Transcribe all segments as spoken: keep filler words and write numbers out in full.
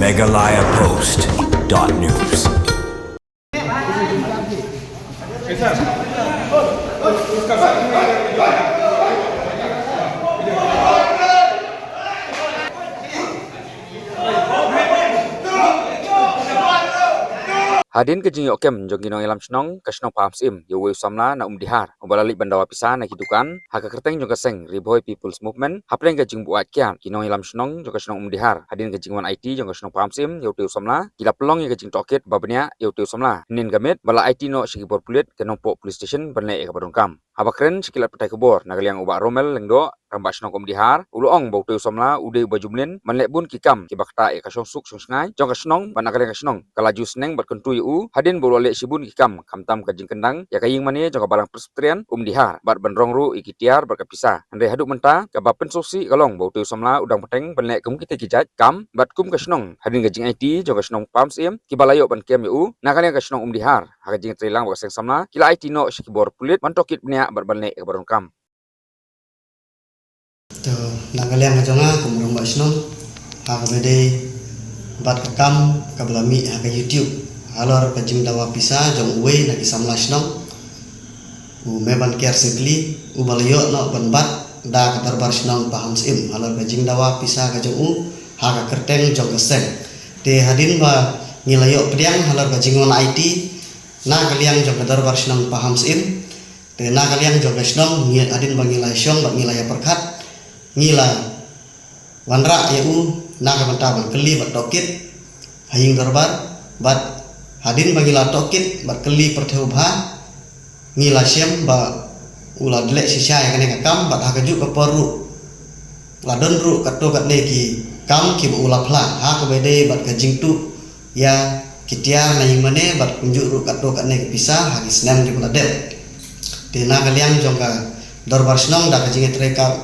Meghalaya Post dot news. Hadien ka jingïoh kem jong ki nongïalam shnong ka shnong Pahamsyiem ïa uwei u samla na Umdihar uba la leit ban dawa pisa na ki dukan ha ka kyrteng jong ka seng Ri Bhoi People's Movement hapdeng ka jingbuaid kiad ki nongïalam shnong jong ka shnong Umdihar hadien ka jingwan aiti jong ka shnong Pahamsyiem ïa utei u samla, ki la pynlong ïa ka jingtohkit ba bniah ïa utei u samla hynnin ka miet bad la aiti noh sha ki bor pulit ka Nongpoh Police Station ban leh ïa kaba donkam. Haba kren sha ki lad pathai khubor na ka liang u Bah Romel Lyngdoh, Rangbah Shnong ka Umdihar, u la ong ba utei u samla u dei uba ju mlien ban leh bun ki kam kiba ktah ïa ka shongsuk shongshngaiñ jong ka shnong bad na ka liang ka shnong ka la ju sneng bad kyntu ïa u hadien ba u la leh shibun ki kam khamtam ka jingkyndang ïa ka ïingmane jong ka Balang Presbyterian Umdihar bad ban rong ruh ïa ki tiar bad ka pisa. Hynrei haduh mynta kaba pynsngewsih ka long ba utei u samla u dang bteng ban leh kum kitei ki jait kam bad kum ka shnong hadien ka jingaiti jong ka shnong Pahamsyiem kiba la ïoh ban kem ïa u na ka liang ka shnong Umdihar ha ka jingïatreilang bad ka seng samla ki la aiti noh sha ki bor pulit ban tohkit bniah bad ban leh ïa kaba donkam. To, na ka liang ka jong nga kum u rangbah shnong, ha kaba dei bad ka kam kaba la mih ha ka YouTube halor ka jingdawa pisa jong uwei na ki samla shnong, u Meban Kiar Syngkli, uba la ïoh noh ban bat da ka dorbar shnong Pahamsyiem halor ka jingdawa pisa ka jong u ha ka kyrteng jong ka seng. Te hadien ba ngi la ïoh pdiang halor ka jingwan aiti na ka liang jong ka dorbar shnong Pahamsyiem, te na ka liang jong ka shnong ngi, hadien ba ngi la shong bad ngi la ïa pyrkhat, ngi la wanrah ïa u na ka bynta ban kylli bad tohkit ha ïing dorbar, bad hadien ba ngi la tohkit bad kylli pyrthei bha, ngi la shem ba u la leh shisha ïa kane ka kam bad ha kajuh ka por ruh la don ruh katto katne ki kam kiba u la phla ha kaba dei bad ka jingtuh ïa ki tiar na ïingmane bad kumjuh ruh katto katne ki pisa ha ki snem kiba la dep. Te na ka liang jong ka dorbar shnong da ka jingïatrei ka,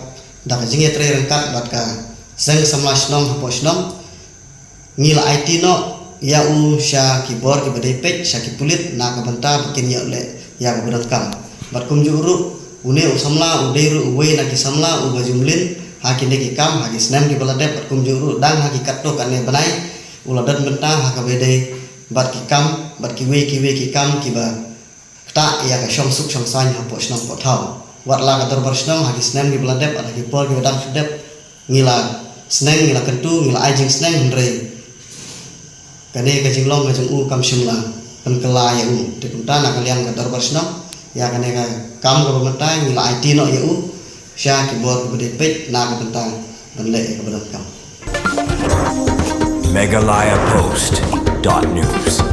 da ka jingïatrei ryngkat bad ka seng samla shnong hapoh shnong, ngi la aiti noh ïa u sha ki bor kiba dei peit, sha ki pulit na ka bynta ba kin ïoh leh ïa kaba donkam. Bad kumjuh ruh une u samla u dei ruh uwei na ki samla uba ju mlien ha kine ki kam ha ki snem kiba la dep, bad kumjuh ruh dang ha ki katto katne bnai u la don bynta ha kaba dei bad ki kam, bad kiwei kiwei ki kam kiba ktah ïa ka shongsuk shongsaiñ hapoh shnong poh thaw. Wat la ka dorbar shnong ha ki snem kiba la dep, ha ki por kiba dang shu dep, ngi la sneng, ngi la kyntu, ngi la ai jingsneng, hynrei kane ka jinglong ka jong u kam shym la pynkylla ïa u. Te kumta na ka liang ka dorbar shnong, ïa kane ka kam kaba mynta ngi la aiti noh ïa u sha ki bor kiba dei peit na ka bynta ban leh ïa kaba donkam. Meghalaya Post dot news.